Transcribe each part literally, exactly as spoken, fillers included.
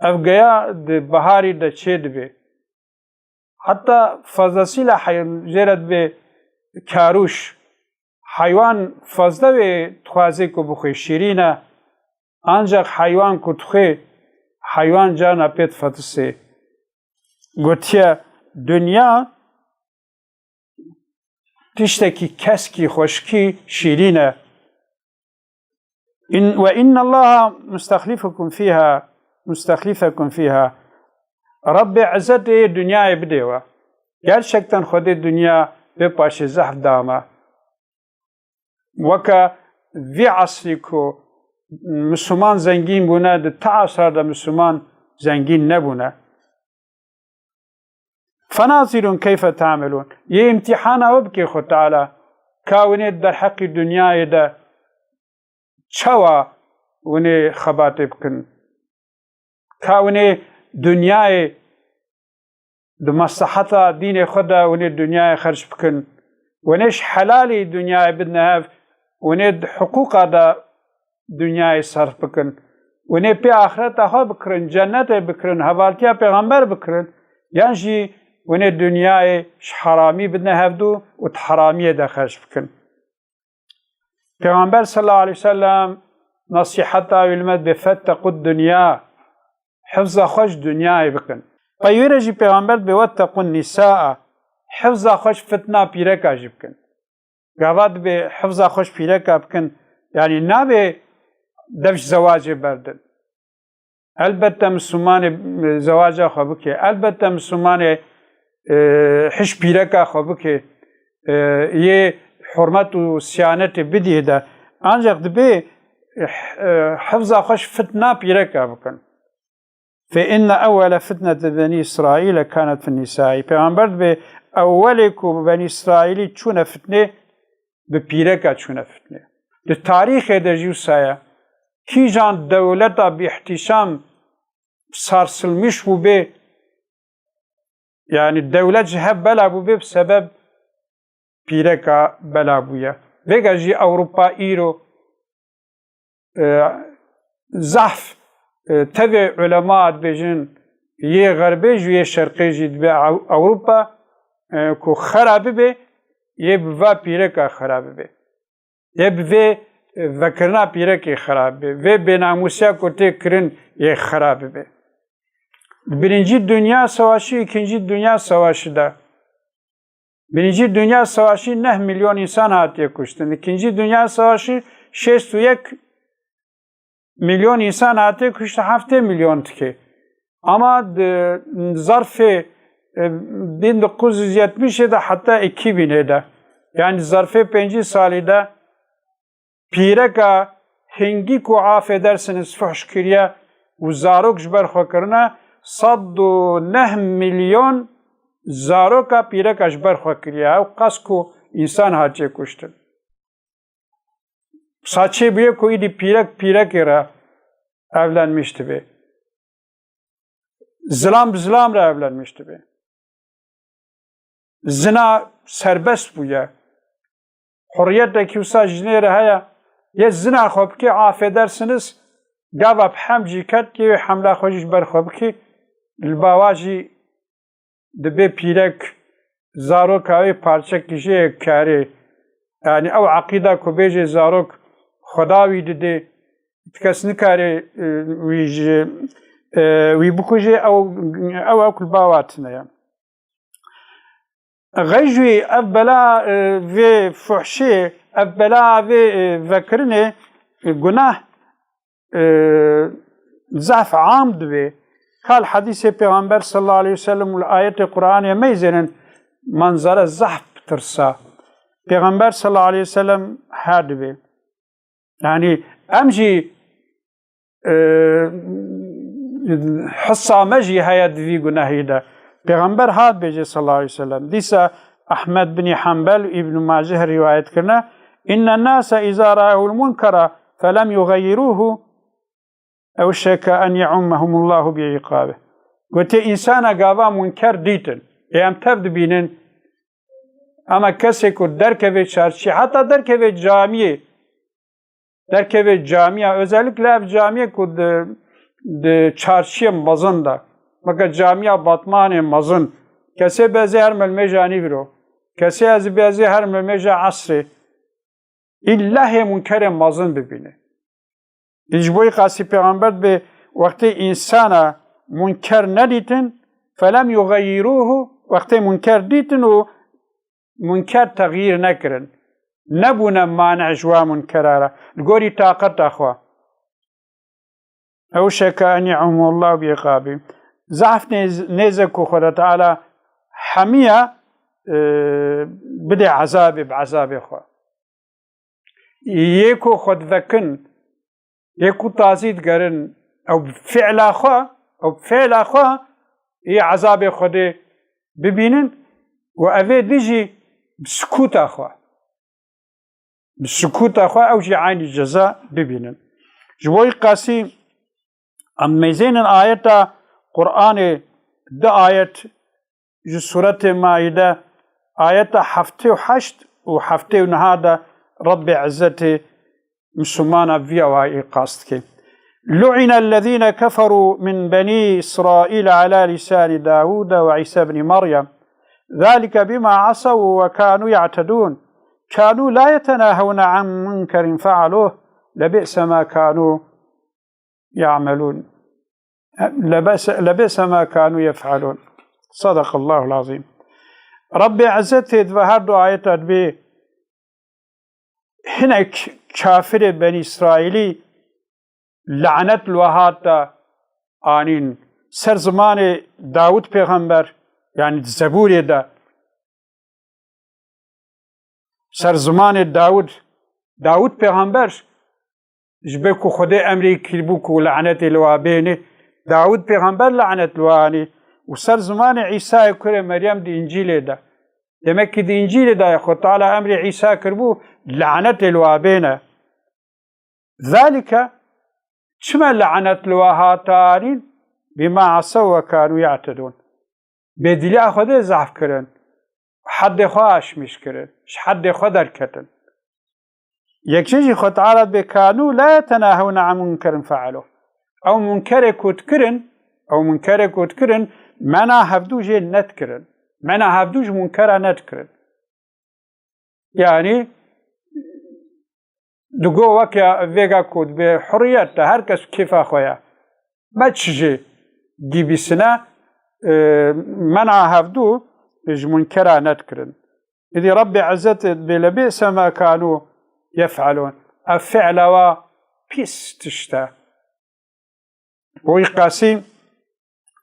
Ev geya di biharî de çê dibe. Heta fazlasîla heywan jê re dibe karûş. Heywan fazla wê dixwazê ku bixwê, şîrîn e. Ancaq heywan ku dixwê, heywan carna pê difetisê. Gotiye, dinya tiştekî keskî xweşkî şîrîn e. Ve innallaha mustexlifukum fîha, mustexlifekum fîha. Rebbê Izzet ê dinyayê bidê we. Gerçekten Xwedê dinya vê paşê zehf da me. Weke vî esrî ku Misliman zengîn bûne, di ti esra de Misliman zengîn nebûne. Fenazirun keyfe ta'melûn. Yê îmtîhana we bike Xwe Teala. Ka winê derheqî dinyayê de çawa winê xebatê bikin? Ka winê dinyayê di mesleheta dînê xwe de winê dinyayê xerc bikin? Winê ji helalî dinyayê bidine hev, winê di hiqûqa de dinyayê serf bikin. Winê pê axireta xwe bikirin, cennetê bikirin, hevaltiya pêxember bikirin, yan jî winê dinyayê ji heramî bidine hevdû û di heramiyê de xerc bikin. Pêxember sallallahu aleyhi ve sellem nesîheta wî li me dibe, "Fettequ dinya." Hifza xwe ji dinyayê bikin. Pey wê re jî Pêxember dibe, "Wettequ nisaa." Hifza xwe ji fitna pîreka jî bikin. Gava dibe hifza xwe ji pîreka bikin, yanî nabe dev ji zewacê berdin. Elbette Mislimanê, e, zewaca xwe bike. Elbette Mislimanê, e, hiş pîreka xwe bike. E, yê hurmet û siyanetê bidî de. Ancaq dibe, e, hifza xwe ji fitna pîreka bikin. Fe inne ewwele fitnete Benî Îsraîle kanet fin nîsaî. Pêxember dibe, ewwelê ku Benî Îsraîlî çûne fitnê, bi pîreka çûne fitnê. Di tarîxê de jî wisa ye. Kîjan dewleta bîhtîşam sarsılmış bûbe, yanî dewlet ji hev bela bûbe, bi sebeb pîreka bela bûye. Vêga jî Ewropa îro, e, zehf, e, tevê ulema dibêjin, yê xerbê jî yê şerqê jî dibe Ew-, Ewropa, e, ku xera bibe, yê bi va pîreka xera bibe. Yê bi vê, e, vekirina pîrekê xera bibe. Vê bênamûsiya ku tê kirin yê xera bibe. Birinci Dünya Savaşı, İkinci Dünya Savaşı da. Birinci Dünya Savaşı neh milyon insan hatiye kuştin. İkinci Dünya Savaşı şêst û yek milyon insan hatiye kuştin, heftê milyon dike. Ama di zarfê, e, bin dokuz yüz yetmişê de heta iki binê de. Yani zarfê pêncî salî de pîreka hingî ku afedersiniz fuhş kiriye û zarok ji ber xwe kirine, sed û neh milyon zaroka pîreka ji ber xwe kiriye. Ew qas ku însan hatiye kuştin. Sa çê bûye ku îdî pîrek pîrekê re evlenmiş dibe. Zilam bi zilam re evlenmiş dibe. Zina serbest bûye. Hurriyetekî wisa jinê re heye. Yê zina xwe bike, afedersiniz, gava bi hem jî ket, yê wê hemla xwe jî ji ber xwe bike. Li bawa jî dibe pîrek zaroka wê parçekî jê karê. Yani ew eqîda ku bêjê zarok Xweda wî didê, kes nikare, e, wî ji, e, wî bikuje, ew, ew, ew li bawa tune ye. Xeyr jî ev bela, e, vê fuhşê, ev bela vê, e, vekirinê, e, gunah, e, zehf am dibe. Kal hadîsê Pêxember sallallahu aleyhi ve sellem û li ayetê Qur'anê me zênin manzara zehf tirsa. Pêxember sallallahu aleyhi ve sellem her dibe. Yani em jî, e, hissa me jî heye di vî gunehî de. Pêxember hat bêje sallallahu aleyhi ve sellem. Dîsa Ahmed bin Hanbel û Ibn Majeh rivayet kirine, "İnne nase iza ra'ahul munkara felem yugayyiruhu, ewşeke en ye'ummehumullahu bi iqabi." Gote, insana gava munker dîtin. Ê em tev dibînin. Ama kesê ku derkeve çarşî, heta derkeve camiyê, derkeve camiya, özellikle ev camiye ku di, di çarşiyê mezin de. Weke camiya Batmanê mezin. Kesê bezê her milmêja nîvro. Kesê ez bezê her milmêja esrê. Îlla hê munkerê mezin bibîne. Ji bo qasî pêxember dibê wextê însana munker nedîtin, felem yuxeyiruhu, wextê munker dîtin û munker texyîr nekirin. Nebûne mane ji wa munkera re. Li gorî taqeta xwe. Ew şeke enî umullah bi iqabî. Zehf nêz-, nêze ku Xweda Teala hemiya, e, bidê ezabê bi ezabê xwe. Yê ku xwe divekin, yê ku tazî digerin, ew bi fi'la xwe, ew bi fi'la xwe, yê ezabê Xwedê bibînin û evê din jî bi sukûta xwe. Bi sukûta xwe ew jî eynî ceza bibînin. Ji bo qasî em mêzênin ayeta Qur'anê, di ayet ji Sûretê Maîde, ayeta heftê û heşt û heftê û neh de Rebbê Izzetê Mislimana vî awayî qas dike. لعن الذين كفروا من بني إسرائيل على لسان داود وعيسى ابن مريم ذلك بما عصوا وكانوا يعتدون كانوا لا يتناهون عن منكر فعلوه لبئس ما كانوا يعملون. لبئس، لبئس ما كانوا يفعلون. صدق الله العظيم. Rebbê Izzetê di vê her du ayeta dibê hinek kafirê Benî Îsraîlî lanet li we hat de anîn ser zimanê Dawûd pêxember, yanî di Zebûrê de, ser zimanê Dawûd, Dawûd pêxember, ji ber ku Xwedê emrê kiribû ku lanetê li wa bêne, Dawûd pêxember lanet li wa anî û ser zimanê Îsayê kurê Meryem di Încîlê de. Demek ki di Încîlê de Xwedê Teala emrê Îsa kiribû, lanetê li wa bêne. Zalike, çima lanet li wa hate anîn? Bima asew ve kanu ya'tedun. Bêdiliya Xwedê zehf kirin. Heddê xwe aşmîş kirin. Ji heddê xwe derketin. Yek jî Xwedê Teala dibê kanu la yetenahewne an munkerin fe'aluh. Ew munkerê ku dikirin, ew munkerê ku dikirin, mena hevdû jê nedikirin. Mena hevdû ji munkera nedikirin. Yanî, digo weke vêga ku dibê hurriyet de her kes kêfa xwe ye. Me çi jê gibîsine, e, mena hevdû ji munkera nedikirin. Îdî Rebbê Izzet dibê lebî'se ma kanû yef'elûn. Ev fi'la wa pîs tişt e. Bo wî qasî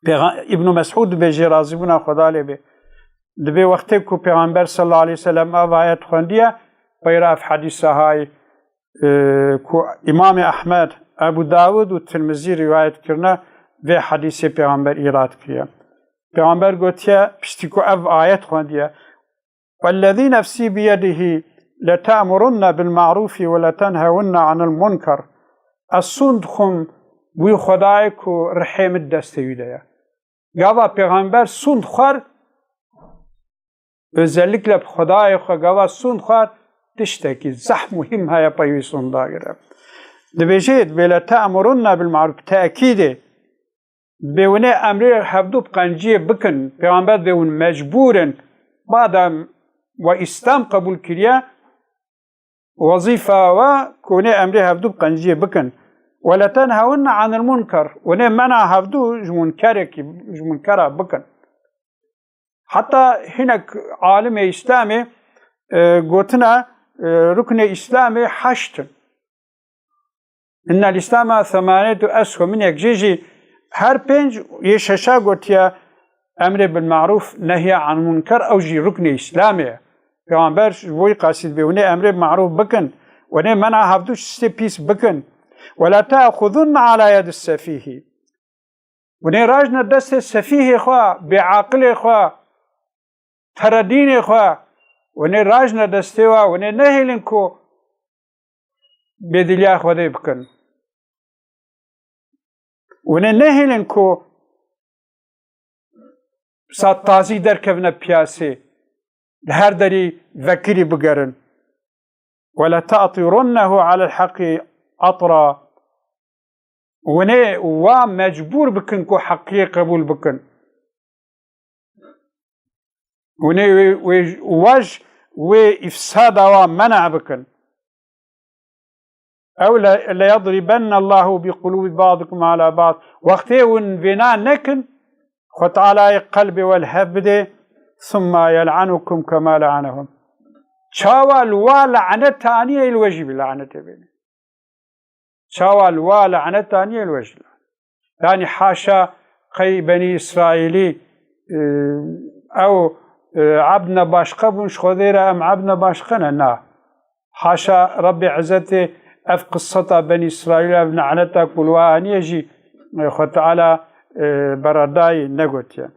Pêxa-, Îbnû Mesûd dibêje, razîbûna Xweda lê bê. Dibê wextê ku Pêxember sallallahu aleyhi ve sellem ev ayet xwendiye, peyra ev hedîsa hay, e, ku Îmamê Ehmed, Ebû Dawud û Tirmizî rîwayet kirine, vê hedîsê Pêxember îrad kiriye. Pêxember gotiye, piştî ku ev ayet xwendiye, والذي نفسي بيده لتأمرن بالمعروف ولتنهون عن المنكر. Ez sûn dixwim wî Xwedayê ku rihê min destê wî de ye. Gava Pêxember sûn dixwar, özellikle bi Xwedayê xwe gava sûn dixwar, tiştekî zehf muhîm heye pey wî sûn dagire. Dibêje, dibê لتأمرن بالمعروف, tekîdê. Dibê hûn ê emrê hevdû bi qenciyê bikin. Pêxember dibê hûn mecbûr in. Madem we Îslam qebûl kiriye, wezîfa we ku hûn ê emrê hevdû bi qenciyê bikin. ولتنهون عن المنكر. Hûn ê mena hevdû ji munkerekî, ji munkera bikin. Heta hinek alimê Îslamê, e, gotine, e, ruknê Îslamê heşt in. Innel Îslama semaniyetû eswem, hinek jê jî her pênc, yê şeşa gotiye emrê bil marûf, nehya an munker, ew jî ruknê Îslamê ye. Pêxember ji bo wî qasî dibê, hûn ê emrê marûf bikin, hûn ê mena hevdû tiştê pîs bikin. Ve la te'xuzunne ala yedis sefîhî. Hûn ê rajne destê sefîhê xwe, bêaqilê xwe, teredînê xwe, hûn ê rajne destê we, hûn ê nehêlin ku bêdiliya Xwedê bikin. Hûn ê nehêlin ku sa tazî derkevine piyasê, li her derî vekirî bigerin. Ve le te'tirunnehu alel heqî atra. Hûn ê wa mecbûr bikin ku heqiyê qebûl bikin. Hûn ê wê, wê, wa ji wê îfsada wa mena bikin. Ew le, leyadribenne Allahu bi qulubi ba'dikum ala ba'd. Wextê hûn vêna nekin, Xwe Teala yê qelbê we li hev bide, summa yel'anukum kema la'anehum. Çawa li wa lanet anî, ê li we jî bi lanetê bêne. Çawa li wa lanet anî, ê li we jî lanet. Yani haşa qey Benî Îsraîlî, e, ew, e, ebdne başqe bûn, ji Xwedê re em ebdne başqe ne, na. Haşa Rebbê Izzetê ev qiseta Benî Îsraîl, ev laneta ku li wa aniye jî, e, Xwe Teala, e, beredayî negotiye.